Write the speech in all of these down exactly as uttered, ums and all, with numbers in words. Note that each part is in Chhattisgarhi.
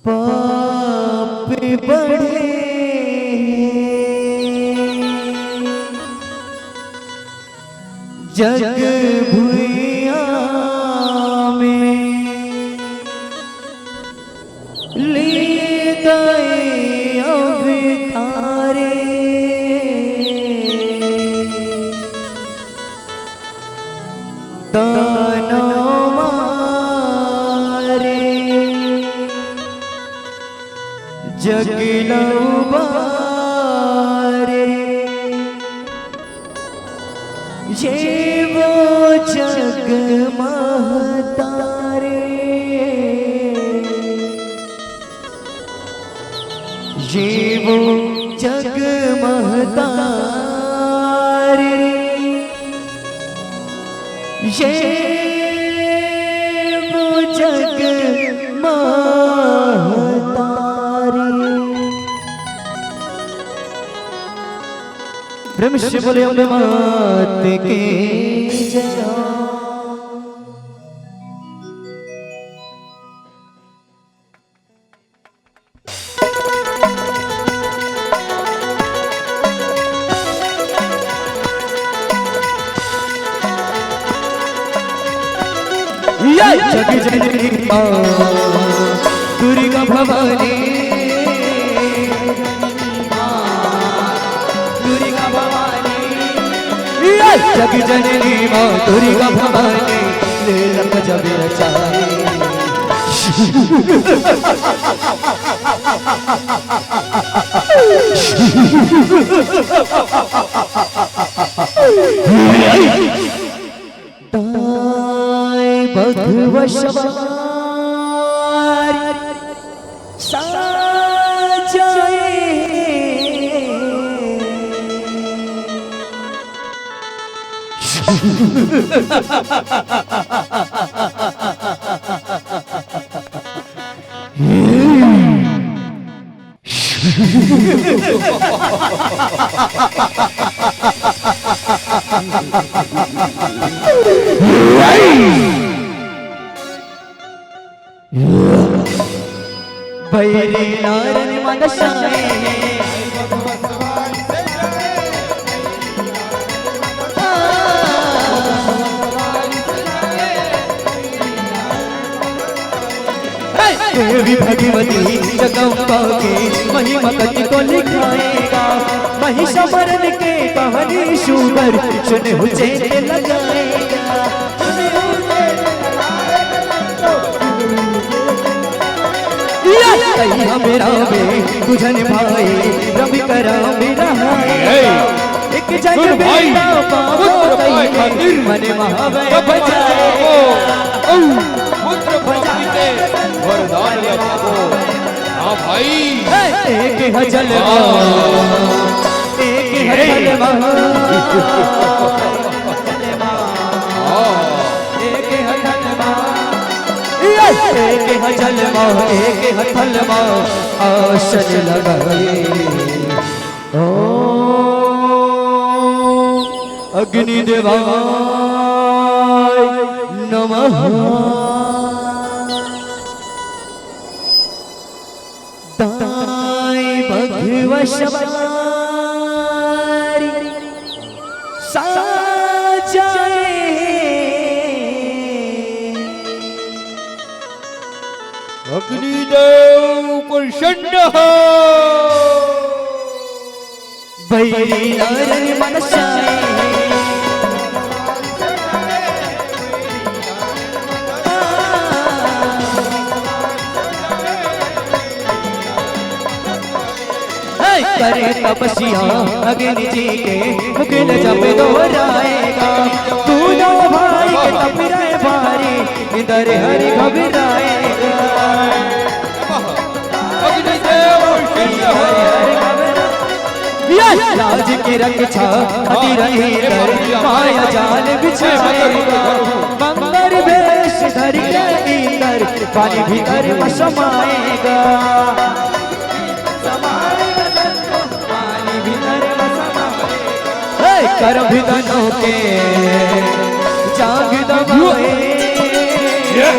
पाप बढ़े जग भुइयां में, लीन अवतारे। दानव मारे, जग ल उबारे, ये वो जग महतारे। ये वो जग महतारे, ये वो जग महतारे। प्रेम से बोले अम्बे मात की जय। जग जननी माँ दुर्गा भवानी, दुर्गा भवानी, जग जननी माँ दुर्गा भवानी, ले लग जब रचाई। दाएं बघवा सवार साजाए। बैरी नारन मनसाए। देवी भगवती जगदम्बा के महिमा कति को लिखाएगा। महिषा मरण के कहानी सुंदर सुने हुए लगाएगा। या कहिया मेरा बे तुझन भाई रवि करा मेरा है। एक जन सुन भाई, बेटा पावो पुत्र पाए कहिए खातिर मन महावै सब बचाए। पुत्र को, औ पुत्र प्राप्ति के वरदान लगा दो। हाँ भाई। एक है जलवा, एक है जलवा। हाँ। एक है जलवा, एक है जलवा, एक है थलवा, आसन लगाए। ओम अग्नि देवाय नमः। दाएं बघवा सवार साजाए। अग्निदेव प्रसन्न हो। बैरी नारन मनसाए। है करे तपस्या अग्नि जी के मुकुल जब दोहराएगा। दोनों भाई के तप रहे भारी, इधर हरि घबराएगा। अग्निदेव शून्य हो। यस! राज की रक्षा खातिर इधर माया जाल बिछाएगा। मंगल वेश धर के इंदर पानी भीतर में समाएगा। हे करम भी दनों के जाग दबाए। ये,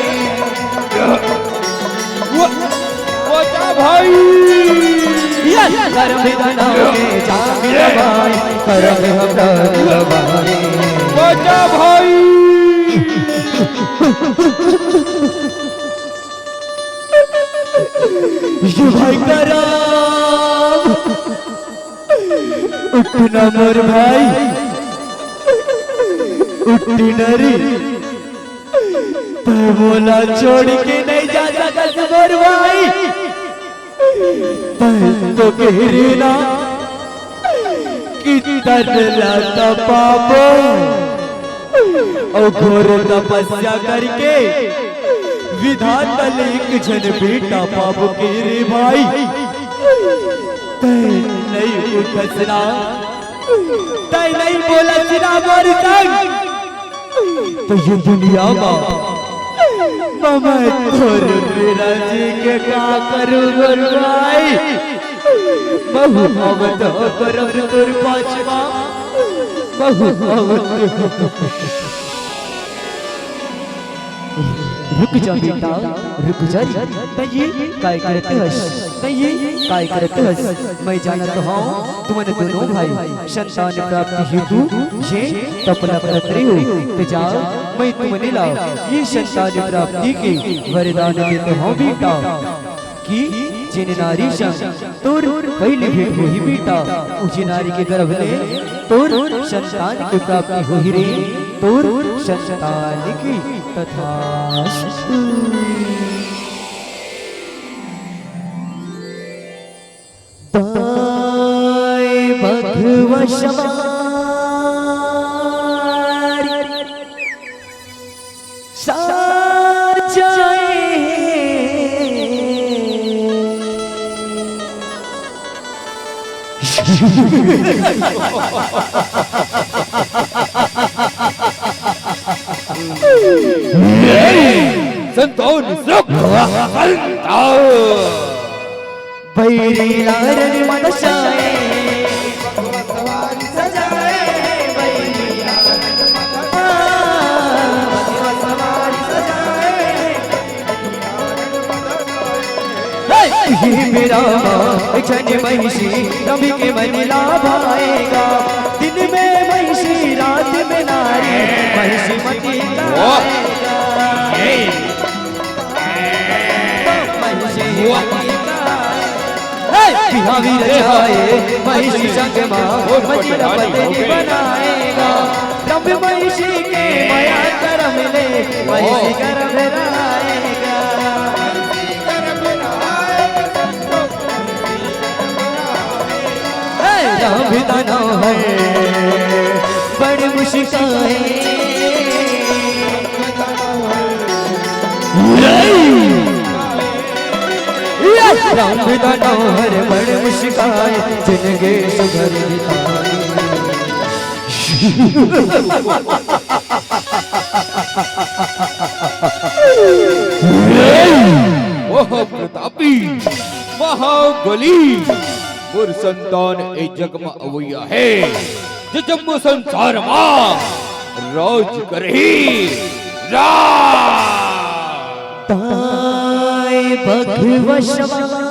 ये, वो, वो करम दानव के जान भाई, करम हमरा भाई। बचा भाई। ये भाई करम। उठ ना मोर भाई, उठ ना रे। तैं मोला छोड़ के नहीं जा सकस मोर भाई। तैं तो कहे रहे ना कि तन ला तपाबो अउ घोर तपस्या करके विधाता ले एक झन बेटा पाबो कहे रहे भाई। तैं नहीं उठस ना, तैं नहीं बोलस ना मोर संग। त ये दुनिया मा, मा मैं तोर बिना जी के का करूं मोर भाई? महूं आवत हों करम तोर पाछू मा, महूं आवत हों। रुक जा बेटा, रुक जा रे। तैं ये काय करत हस? तैं ये काय करत हस? मैं जानत हौं, तुमन दोनों भाई संतान प्राप्ति हेतु ये तप ल करत रहे हो। त जा, मैं तुमन ला ये संतान प्राप्ति के वरदान देत हौं बेटा, कि जेन नारी संग तोर पहिली भेंट होही बेटा, उही नारी के गर्भ ले तोर संतान के प्राप्ति होही रे, तोर संतान की। तथास्तु। दाएं बघवा सवारी साजाए। संतान सुख संतान। बैरी लारन मनसाए। हे मेरा माँ, एक झन महिषी रवि के मन लाभाएगा। दिन में महिषी, रात में नारी, महिषी मती वाह। कहाएगा। महिषी मती कहाएगा। हे बिहावी रचाए, महिषी संग माँ, मती पत्नी बनाएगा। रवि महिषी के मया करम ले, महिषी गर्भ लाएगा। हे राम दानव है बड़ मुस्काए। राम दानव है बड़ मुस्काए, जिनके सुघर दिखाए। ओह प्रतापी महाबली, मोर संतान ए जग म अवइया हे, जे जम्मो संसार म राज करही राज। दाएं बघवा सवारी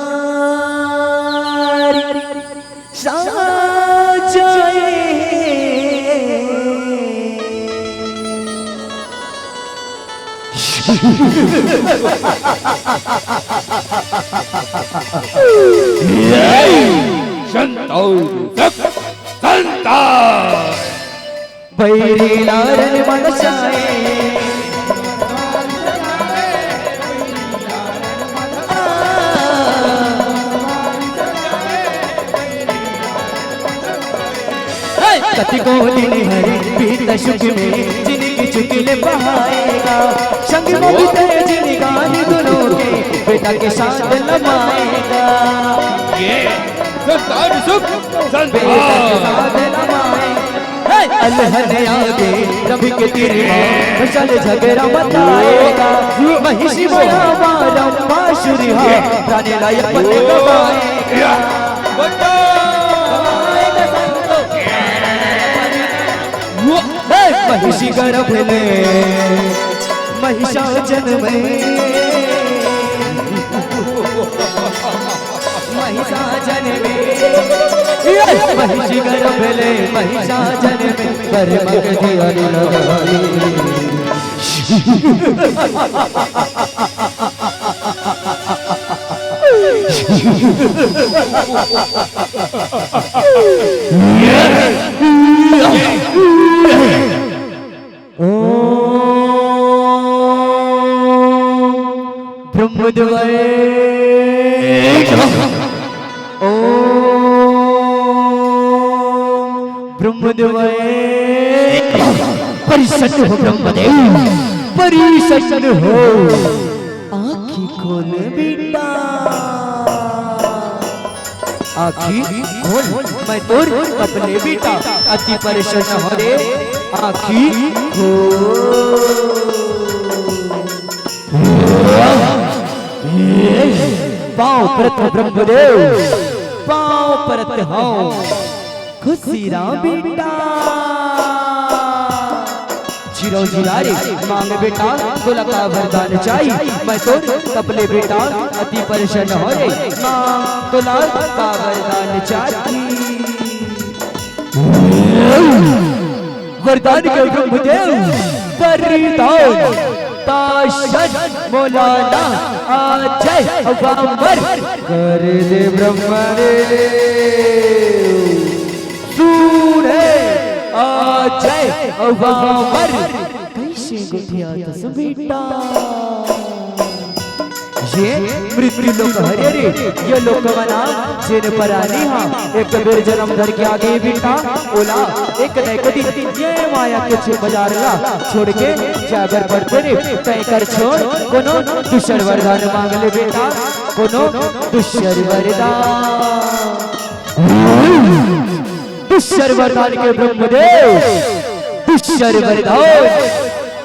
साजाए। संतोष, संतोष। बैरी लारन मनसाए। कतिको दिन हरे बीत सुख में, जिनकी चुकिले बहाएगा। संग ममता जिनगानी दोनों के, बेटा के साथ लमाएगा। ये संतान सुख, संतान। बेटा के साथ लमाएगा। हे! अलहन आगे रवि के तीर मा, मशाल झगरा मचाएगा। महिषी बड़ा बारम बांसुरी हा, रानी लायक पन गवाएगा। या। बता। गवाएगा संतो। हे! महिषी गर्भ ले, महिषा जन्मे। महिषा जन्मे। महिषी गर्भ ले महिषा जन्मे, कर्म के ध्यान लगाए। ओम ब्रह्मदेवाय नमः। ओम ब्रह्मदेवाय नमः। प्रसन्न हो ब्रह्मदेव, प्रसन्न हो। आँखी खोल बेटा, आँखी खोल, मैं तोर कपले बेटा, अति प्रसन्न हो रे, आँखी खोल। पाँव परत ब्रह्मदेव, पाँव परत हूँ। खुशी राम बेटा। चिरौ जिरारे मांग बेटा, तोला का वरदान चाही? मैं तोर कपले बेटा, अति प्रसन्न हो रे। मांग तोला का वरदान चाही? वरदान के ब्रह्मदेव वरदान। तासन मौलाना अजय वामर। कर दे ब्रह्मदेव। सुने अजय वामर। कैसे गुठिया तस बेटा। ये मृत्यु लोक हरे रे, ये लोक मना जेन परानी हा, एक बेर जन्म धर के आगे बेटा, ओला एक न एक दिन ये माया के छे बाजार ला छोड़ के जाबर पड़ते रे, तय कर छोड़, कोनो दूसर वरदान मांग ले बेटा, कोनो दूसर वरदान। दूसर वरदान के ब्रह्मदेव, दूसर वरदान।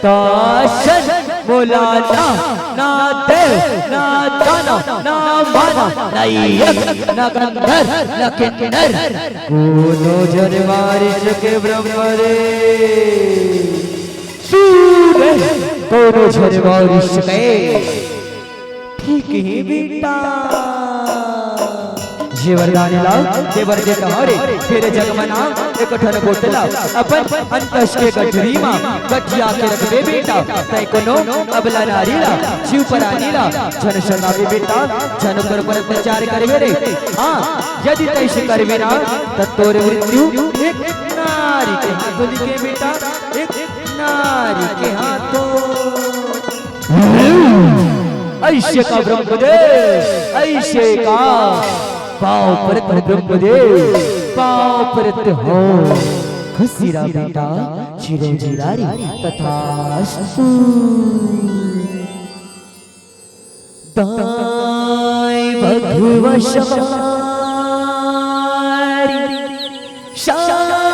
तासन मौलाना, ना देव, ना दाना, ना माना, ना यक्ष, ना गंधर्व, ना किन्नर। कोनो झन मारी सके ब्रह्मदेव। सूर कोनो झन मारी सके। ठीक हे बेटा। जे वरदान ला देवर दे कहारे, फेर जग मना एक ठन गोठ ला, अपन अंतस के गठरी मा गठिया के रखबे बेटा। तै कोनो अबला नारी ला, शिव परानी ला, झन सतावे बेटा, झन कर पर अत्याचार करबे रे। हाँ, यदि तैसे करबे ना, त तोर मृत्यु एक नारी के हाथों लिखे बेटा, एक नारी के हाथों। ऐसे का ब्रह्मदेव, ऐसे का पाँव परत ब्रह्मदेव, पाँव परत हो। खुशी रा बेटा, चिरंजीवी तथास्तु। दाई बघवा सवारी साजाए।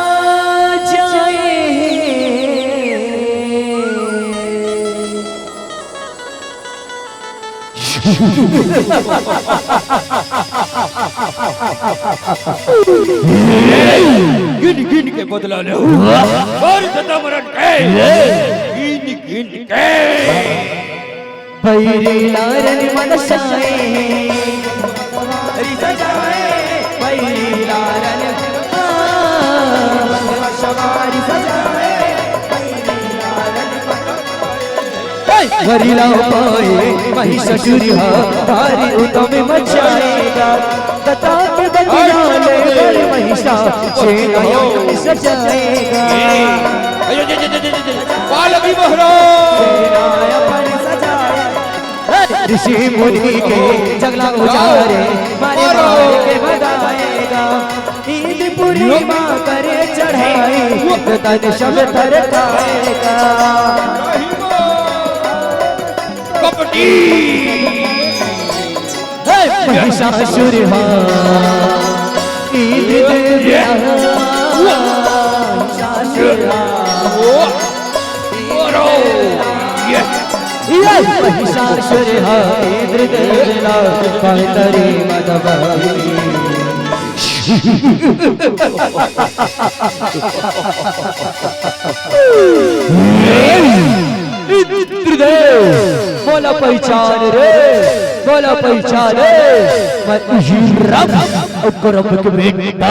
गिन गिन के बदला ले। और जता मरण के। गिन गिन के। बैरी लारन मनसाए। सवारी सजाए, बैरी लारन, आ, सवारी सजाए, बैरी लारन मनसाए। वरिला पाए महिषासुर हा, भारी उतम मचाएगा। कता के बलिया ले बर महिषा, सेना अपन सजाएगा। अयो, जे, जे, जे, जे, जे, जे। बालकी महाराज। सेना अपन सजाएगा। ऋषि मुनि के जंगला उजारे, मारे मारे के भगाएगा। इंद्रपुरी माँ करे चढ़ाई, तो तन सब थरथाएगा। कपटी। हे महिषासुर हा, इंद्र देवया, महिषासुर हा। ये महिषासुर हा, इंद्र देवला, पांतरी मदबाई। इंद्रदेव, मोला पहिचान रे, मोला पहिचान रे, मैं उही रंभ अउ करंभ के बेटा।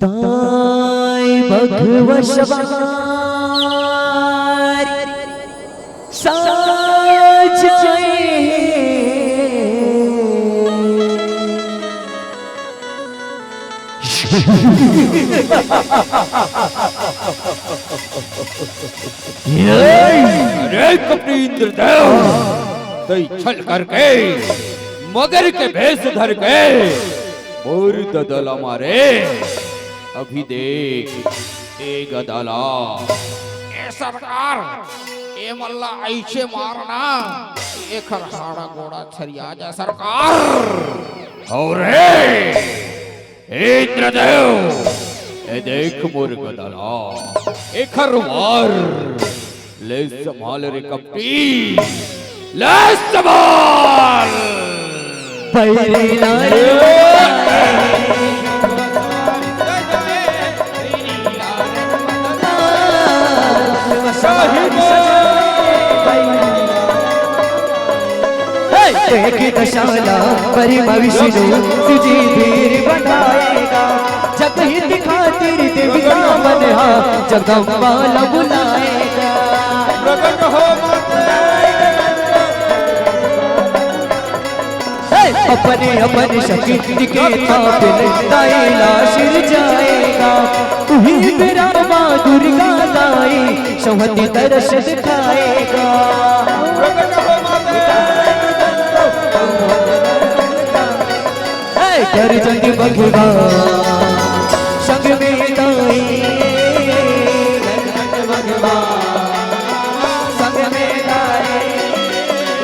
दाई बघवा सवार साजाए। अरे कपटी इंद्रदेव, तई छल करके, मगर के भेष धर के मोर ददा ला मारे। अभी देख ए गदा ला। ए सरकार, ए मन ला अइसे मारना, एखर हाड़ा गोड़ा छरिया जा सरकार। अरे इंद्रदेव, ए देख मोर गदा ला, एखर मार। ले संभाल रे कपटी, ले संभाल। बैरी लाल शाही बोल। हे, देख दशाला परमा विष्णु तुझी धीर बनाएगा। जग हित खातिर देवता मन हा जगदम्बा ला बुलाएगा। प्रकट हो माता। हे, अपने अपने शक्ति के ताप ले ताई ला सिर जाएगा। उही बेरा माँ दुर्गा दाई सौहती तरस दिखाएगा। प्रकट हो माता। हे, गर्जत बघवा संग में दाई, गर्जत बघवा संग में दाई,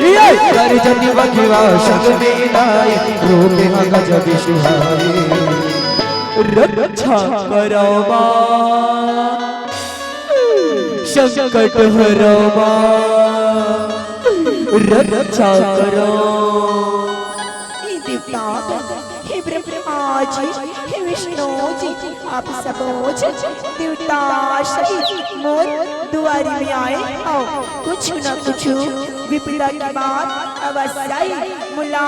ये गर्जत बघवा संग में दाई, रूप ह गजब सुहाई। रक्षा करवा संकट हरवा, रक्षा करवा। हे देवता, हे ब्रह्मा जी, हे विष्णु जी, आप सबो झन देवता सहित मोर दुआरी में आए हव। कुछु न कुछु विपदा के बाद अवश्य मोला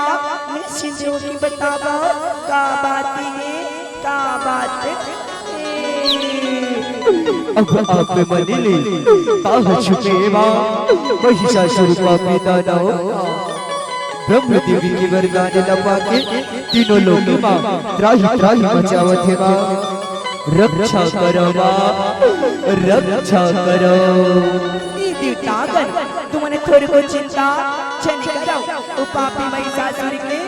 निश्चिंत होके बतावव, का बात हे, का बात हे। अब आप मन ले काह छुपेवा, महिषासुर पापी दानव। ब्रह्म देवी के वरदान ल पाके तीनों लोक मा त्राहि त्राहि मचावत हेवा। रक्षा करवा, रक्षा करव। ए देवतागण, तुमन थोरको चिंता झन करव। ओ पापी महिषासुर के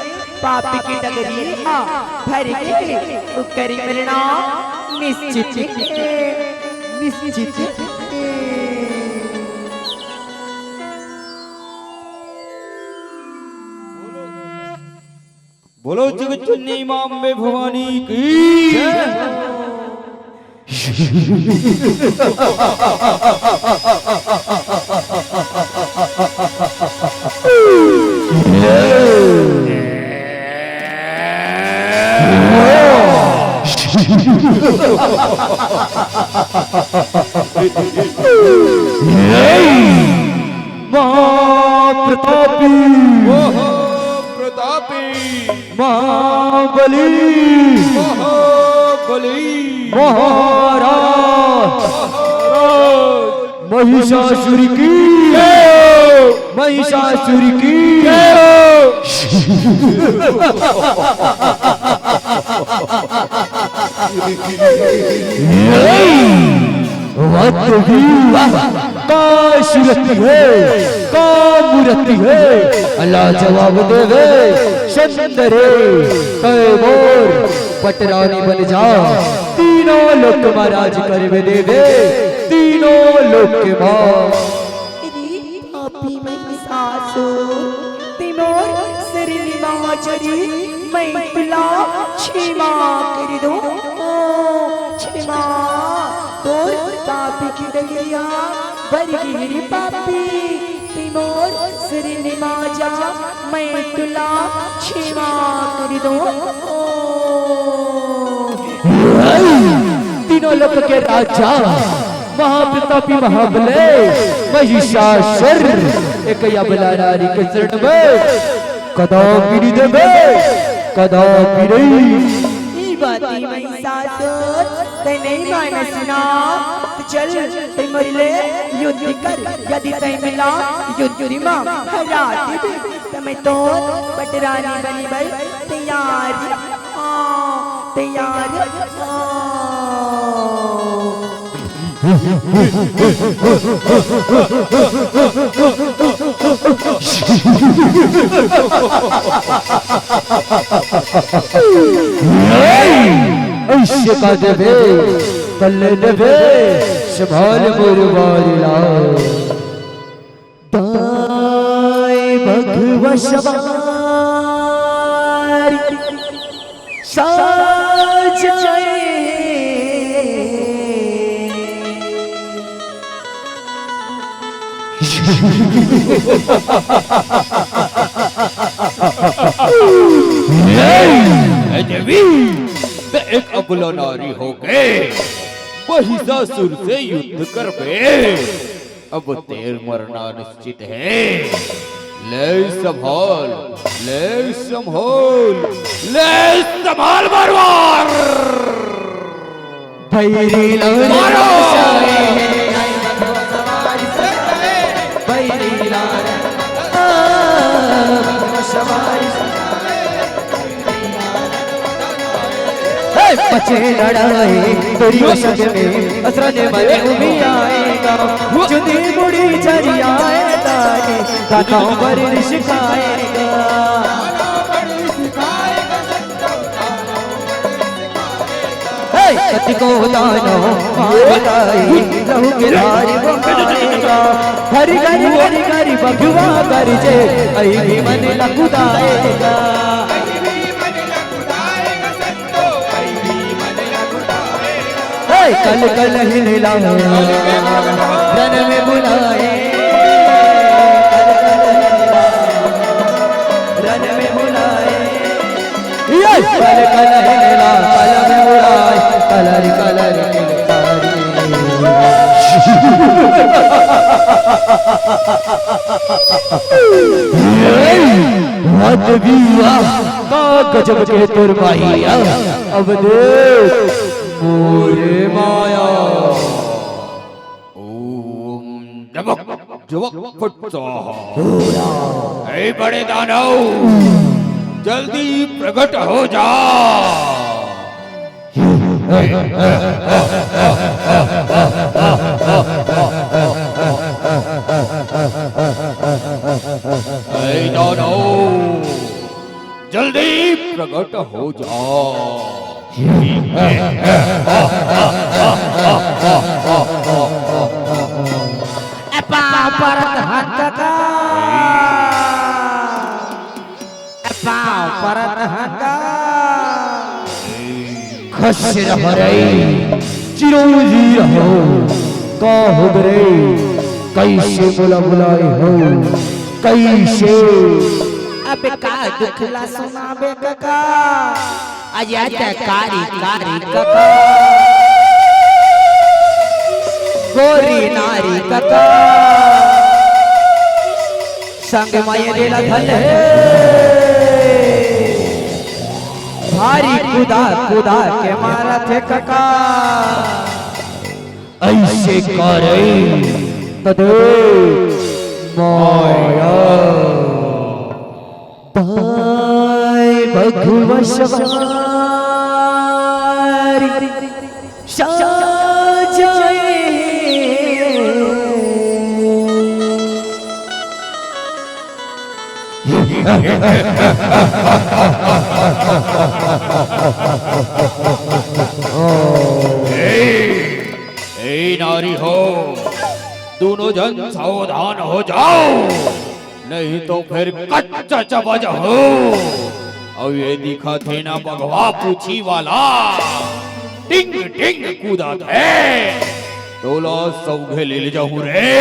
पाप के डगरी हा भर गे, ओकर मरना निश्चित हे, निश्चित हे। बोलो जगत जननी माँ अम्बे भवानी की। महाप्रतापी। ओहो प्रतापी। महाबली। महाबली। महाराज। महाराज। महिषासुर की। जय। महिषासुर की। जय। वाह तो वाह, का सूरत हे, का मूरत हे, लाजवाब देवे सुंदर हे। तैं मोर पटरानी बन जा, तीनों लोक मा राज करबे देवे, तीनों लोक मा। अरे पापी महिषासुर, तैं मोर शरण मा आ जा रे, मैं तोला क्षमा कर दूं। ओ, क्षमा, तोर पापी के डगरिया भर गे रे पापी, तैं मोर शरण मा आ जा, मैं तोला क्षमा कर दूं। ओ। तीनों लोक के राजा महाप्रतापी महाबले महिषासुर, एक अबला नारी के शरण में कदापि नहीं देबे, कदापि नहीं। ई बात ही महिषासुर, तैं नहीं मानस ना, त चल, तैं मोर ले युद्ध कर, यदि तैं मोला युद्ध मा हरा देबे, त मैं तोर पटरानी बने बर तैयार हूँ, तैयार हूँ। अइसे का देबे, तले देबे, संभाल मोर बारी ला। दाई भगवा सवारी साजाए। ए देवी, तैं एक अबला नारी होके महिषासुर से युद्ध करबे। अब तोर मरना निश्चित हे। ले संभाल, ले संभाल, ले संभाल बरवार। भैरी लाल मारो। भैरी लाल। हे बचे लड़ाई दुर्योधन में, असरा ने मने उमी आएगा, जुदी मुड़ी चली आए तारी, दाताओं पर रिश्क आएगा। कतिको दानो मारताई, लहू के धार बहाएगा। हरि हरि हरि हरि बघवा गरजे, अई भी मन लकुदाएगा। हे कल कल हिलला, रन में बुलाए, कल कल हिलला, रन में बुलाए। ये कल कल हिलला, कल में उड़ाए, कलर कलर किलकारी। वाह देवी वाह, का गजब के तोर माया। अब देख मोरे माया। ओम जबक जबक फट स्वाहा। हे बड़े दानव, जल्दी प्रकट हो जा। हे दानव, जल्दी प्रकट हो जा। ए पाँव परत हँव कका, ए पाँव परत हँव कका। खुश रहो रे, चिरंजीव रहो। का हो रे, कैसे मोला बुलाए हो, कैसे? अब का दुख ला सुनाबे कका, अजय ते कारी कारी कका, गोरी नारी कका, संग में ये रेला धल हे, भारी कुदा कुदा के मारत हे कका। ऐसे करे तदे माया। पाय भगवा सवारी साजाए। ए, ए नारी हो, दूनों जन सावधान हो जाओ, नहीं तो फिर कच्चा चबा जाहू। अउ ये दिखत हे ना बघवा पूछी वाला, टिंग टिंग कूदत हे, तोला सौघे ले जाहू रे,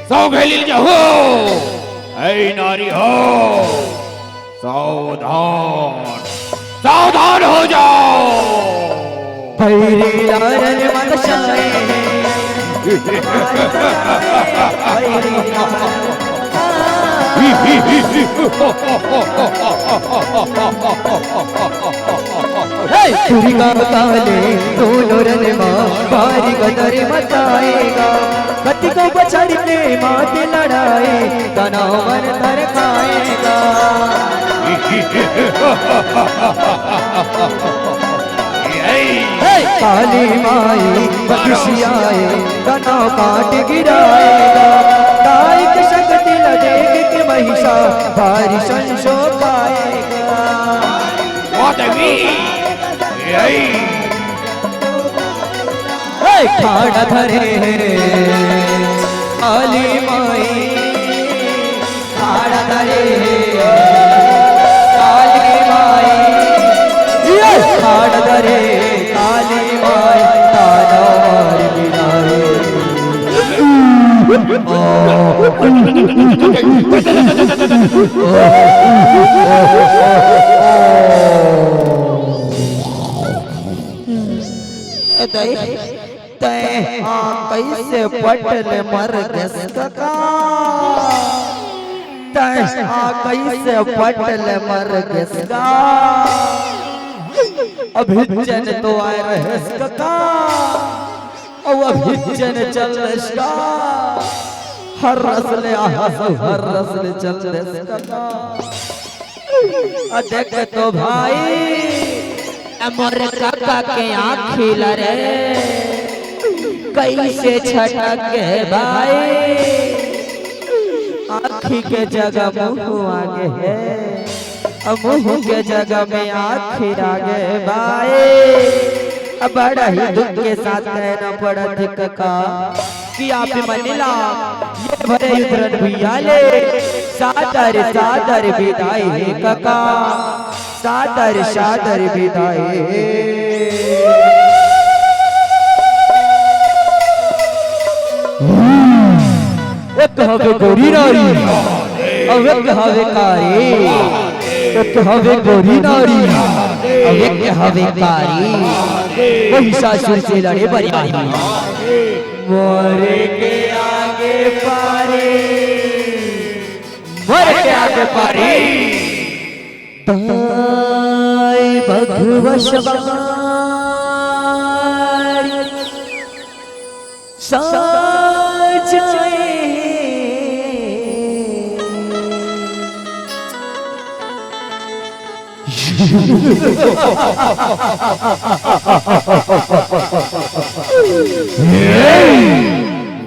सौघे ले जाहू। ऐ नारी हो, सावधान, सावधान हो जाओ। भैरी लारन मत साए। भैरी लारन। हे, तुरी का काले दोनों रन मा, भारी गदर मचाएगा। कतिको बछर के मात लड़ाए, तनाव मन थर खाएगा। हे काली माई बख्शियाए, तनाव काट गिराएगा। कालिक शक्ति ला देख के महिषा भारी संशोक आएगा। वाह देवी, यही। हे खाड़ा धरे हे काली माई, खाड़ा धरे हे काली माई, ये खाड़ा धरे काली माई, ताना मार गिराए। ए दाई, तैं हा कइसे पट ले मर गेस कका? तैं हा कइसे पट ले मर गेस का? अभी जन तो आए रहेस कका, अउ अभी जन चल देस का। हर रस ले आहस, हर रस ले चल देस कका। आ देख तो भाई, ए मोर कका के आँखी ला रे, कइसे छटक गे भाई। आँखी के जगह मुँह आ गे हे, अउ मुँह के जगह में आँखी आ गे भाई। अब बड़ा ही दुख के साथ कहना पड़त हे कका कि आप मन ला ये भरे युद्ध रण भुइयां ले सादर सादर बिदाई हे कका, सादर सादर बिदाई हे। एक हवे गोरी नारी, अउ एक हवे कारी। एक हवे गोरी नारी, अउ एक हवे कारी। महिषासुर से लड़े बर आही। मोर के आगे पारी, मोर के आगे पारी। ताई बघवा सवारी। साजाए।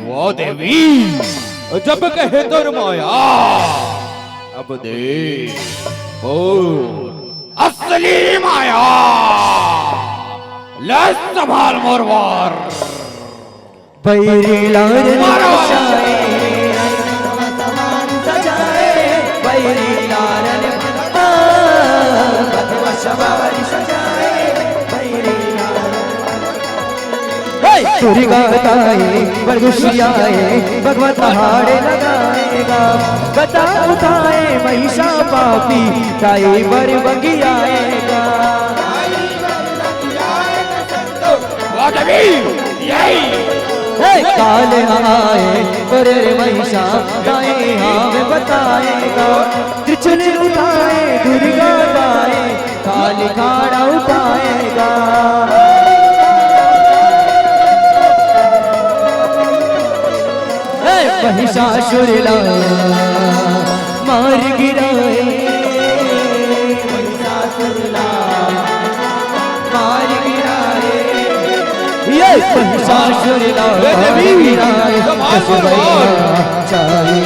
वाह देवी, जब कहे तोर माया, अब देख मोर असली माया। ले संभाल मोर वार। बैरी लाल मारो। सजाए, बैरी लाल, आ, भगवा सवारी सजाए, बैरी लाल। हे! दुर्गा ताई बरगुसियाए, भगवा तहाड़े लगाएगा, बता उठाए महिषा पापी, ताई बर बगियाएगा। वाह देवी, यही। हे काल आए, करे रे महिषा, दाएं हाथ में बताएगा। त्रिशूल उठाए दुर्गा दाएं, काल खाड़ा उठाएगा। हे महिषासुर ला मार गिराए, महिषासुर ला मार गिराए, ये महिषासुर ला ए देवी, मार गिराए, संभाल संभाल। चाहे।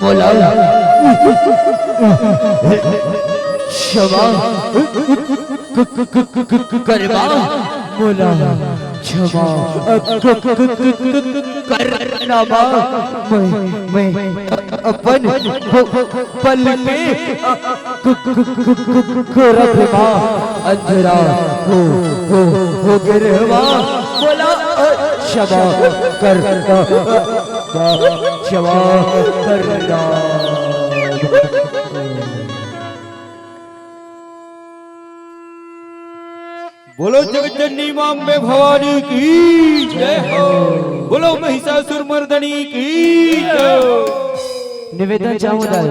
मोला क्षमा करवा, मोला क्षमा करना। मैं, मैं अपन पल के करब माँ, अंधेरा हो, हो, हो गिरवा, बोला, अ, क्षमा कर, अ, अ, अ, क्षमा करना। बोलो जगत जननी माँ अम्बे भवानी की जय हो। बोलो महिषासुर मर्दनी की जय हो। निवेदन चाहूँ दाई,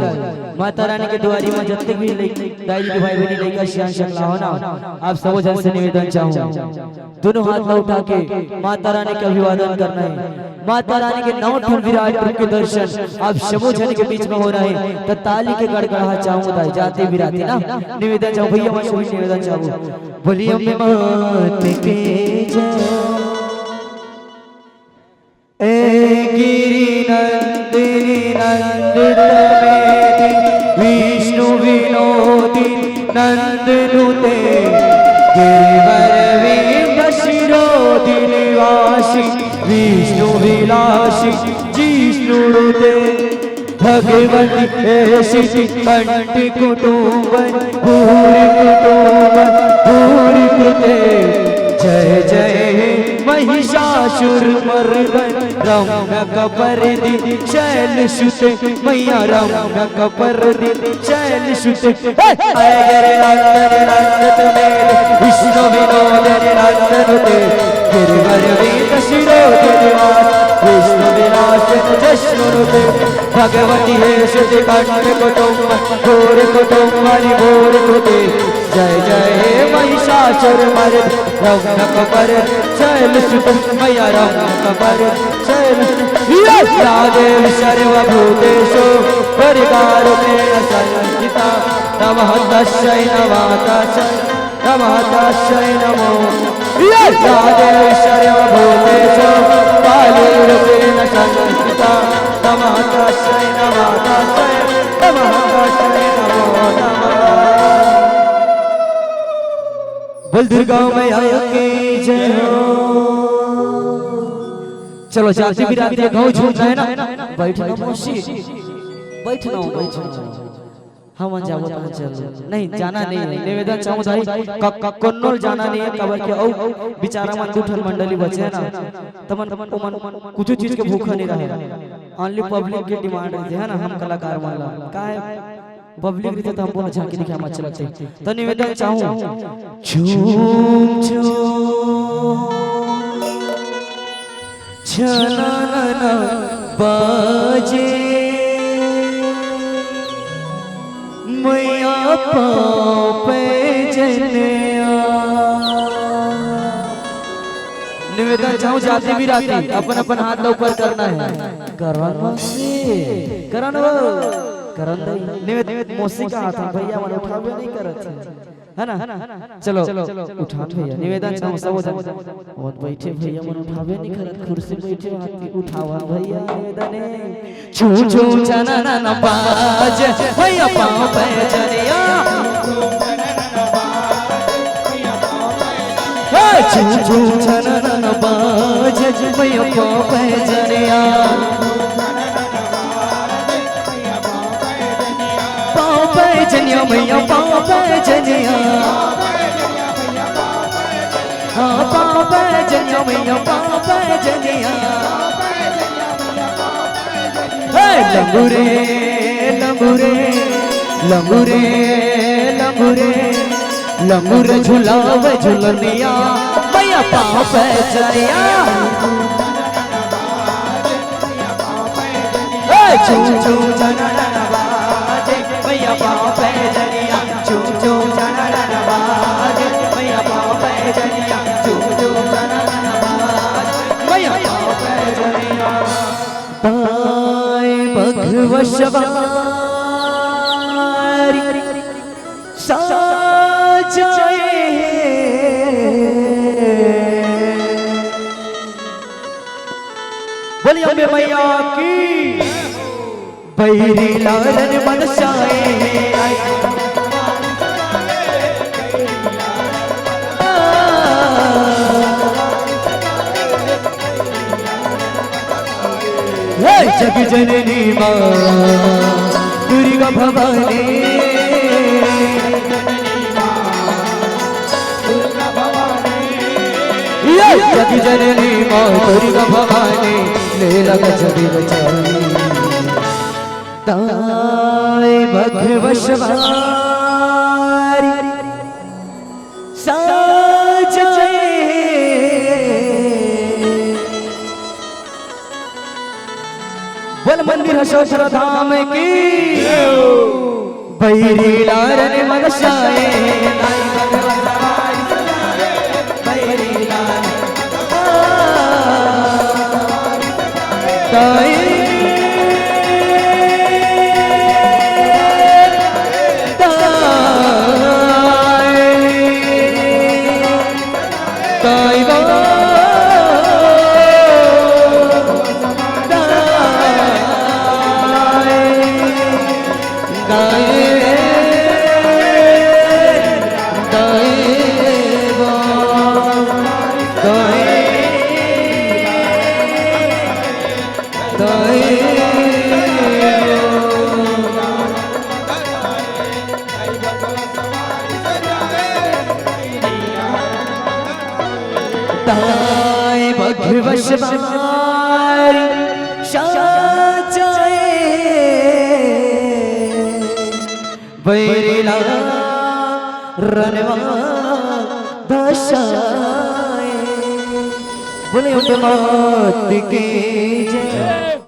माता रानी के दुआरी में जतने भी लई-, दाई के भाई बहनी लइका सियान सकला हो ना, आप सबो झन से निवेदन चाहूँ, दोनों हाथ ला उठा के माता रानी के अभिवादन करना हे। माता रानी के नौ ठन विराट रूप के दर्शन आप सबो झन के बीच में हो रहे, त ताली के गड़गड़ाहट चाहूँ दाई, जाते बिराते ना निवेदन चाहूँ भैया, मैं सभी निवेदन चाहूँ। बोलिए अम्बे मात के जय। ए गिरि नंदिनी नंदित मेदिनी विष्णु विनोदिनी नंदनुते गिरिवर विंद शिरोदिनी वासी विष्णु विलासी जिष्णुनुते। भगवती ऐसी कंठ कुटुंबन भूरि कुटुंबन भूरि कृते। जय जय हे महिषासुर मर्दन रम्य कपर दी शैल सुते। मैया रम्य कपर दी शैल सुते। हे! आए गिरि नंदन नंदन मेरे विष्णु विनोदन नंदनुते। गिरिवर विंद शिरोदिनी वासी विष्णु विलास जष्णुनुते। भगवती हे श्रुति कंठ कुटुंब घोर कुटुंब हरि घोर कृते। जय जय हे महिषासुर मर्द रम्य कपर शैल सुत। मैया रम्य कपर शैल सुत। या देवी सर्वभूतेषु हृदयरूपेण संस्थिता। नमः तस्यै नमः तस्यै नमः तस्यै नमो। या देवी सर्वभूतेषु काली रूपेण संस्थिता। नमः तस्मै, नमः तस्मै, नमः तस्मै, नमो नमः। बोल दुर्गा मैया की जय हो। चलो, जाति बिराती गाँव झूमना है ना, बैठना मौसी, बैठना, बैठना। हमन जाबो तहाँ चल। नहीं, जाना नहीं है। निवेदन चाहूँ दाई, क-, क-, कोनो ल जाना नहीं है, काबर के अउ बिचारा मन दू ठन मंडली बचे है ना, त मन, ओमन कुछु चीज के भूखा नहीं रहे। Only public के demand रहिथे, है ना, हम कलाकार मन ला। का है? Public रहिथे त हमको झांकी दिखा मत चलते। त निवेदन चाहूँ, झूम झूम छननन बाजे, मैया पाँव पैजनिया। निवेदन चाहूँ, जाति बिराती अपन अपन हाथ ला ऊपर करना है। करन मौसी, करन वो, करन दई। निवेद-, मौसी का हाथ है भैया, मन उठाबे नहीं करत है। है ना? चलो, उठान भैया, निवेदन चाहूँ, सब हो जाए। बहुत बैठे भैया, मन उठाबे नहीं करत, कुर्सी बैठे हाथी उठावा भैया, निवेदन है। छू छू छननन बाज, भैया पाँव पैजनिया। हे, छू छू छननन बाज, भैया पाँव पैजनिया। पाँव पैजनिया भैया, पाँव पैजनिया। हाँ, पाँव पैजनिया भैया, पाँव पैजनिया। हे लंगुरे, लंगुरे, लंगुरे, लंगुरे, लंगुर झुलावे झुलनिया, भैया पाँव पैजनिया। ए, चू चू चननन बाजे, भैया पाँव पैजनिया। चू चू चननन बाजे, भैया पाँव पैजनिया। चू चू चननन बाजे, भैया पाँव पैजनिया। ताय बघवा सवारी साजाए। बोलिए अम्बे मैया की। बैरी लालन मन साए। हे जग जननी माँ दुर्गा भवानी। ये जग जननी माँ दुर्गा भवानी, ले लगा जग बचानी। ताय बघवा सवारी साजाए। बोल मंदिर हसोसरा धाम की। बैरी लालन मन साए। बैरी लालन। ताई। ताई। ताई बा, ताई, ताई बा, ताई, ताई। ताय बघवा सवारी साजाए। बैरी लालन मन साए। बोले अम्बे मात की जय।